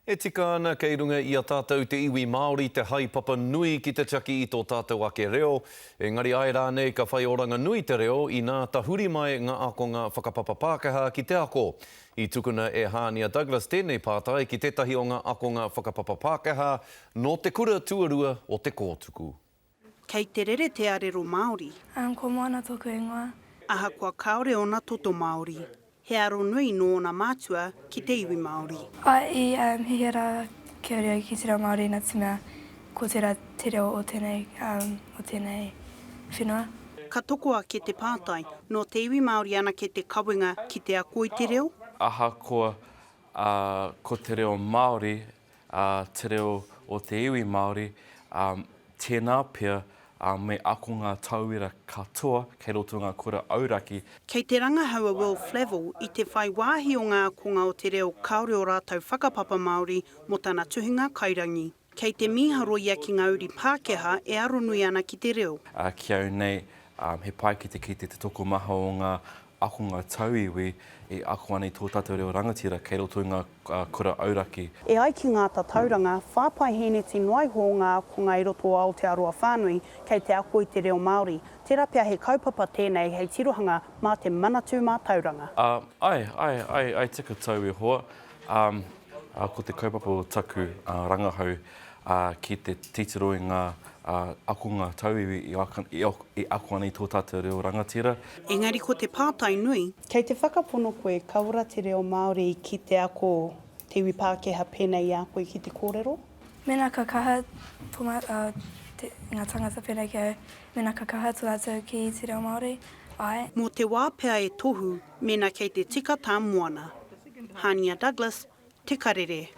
E tika ana kei runga i a tātou te iwi Māori te haepapa nui ki te tiaki i tō tātou ake reo, engari āe rānei ka whai oranga nui te reo inā tahuri mai ngā ākonga whakapapa Pākehā ki te ako. I tukuna e Hānia Douglas tēnei pātai ki tētahi o ngā akonga whakapapa Pākehā nō te kura tuarua o Te Kōtuku. Kei te rere te arero Māori. Um, ko Moana tōku ingoa. Ahakoa kāore ōna toto Māori, he aro nui nō ōna mātua ki te iwi Māori. I, i um, hiahia rā kia reo ki te reo Māori nā te mea ko tērā te reo o tēnei, um, o tēnei whenua. Ka toko ake te pātai, nō te iwi Māori anake te kawenga ki te ako i te reo? Ahakoa ko te reo Māori ā, te reo o te iwi Māori, ā, tēnā pea, ā, me ako ngā tauira katoa kei roto i ngā kura auraki. Kei te rangahau a Will Flavell i te whai wāhi o ngā ākonga o te reo kāore ō rātou whakapapa Māori mō tana tuhinga kairangi. Kei te mīharo ia ki ngā uri Pākehā e aronui ana ki te reo. Ā, ki au nei, ā, he pai ki te kite te tokomaha o ngā akonga tauiwi e ako ana i tō tātou reo rangatira kei roto i ngā kura auraki. E ai ki ngā tatauranga, whā paihēneti noa iho o ngā ākonga i roto o Aotearoa whānui kei te ako i te reo Māori. Tērā pea he kaupapa tēnei hei tirohanga mā te Manatū Mātauranga. Ā, āe, āe, āe, āe tika tau e hoa. Ā, ko te kaupapa o taku rangahau ki te titiro i ngā akonga tauiwi i ako ana i tō tātou reo rangatira. Engari ko te pātai nui. Kei te whakapono koe ka ora te reo Māori ki te ako te iwi Pākehā pēnei i a koe ki te kōrero? Mēnā ka kaha tō ngā tāngata pēnei ki au, mēnā ka kaha tō rātou ki te reo Māori, āe. Mō te wā pea e tohu mēnā kei te tika tā Moana. Hānia Douglas, Te Karere.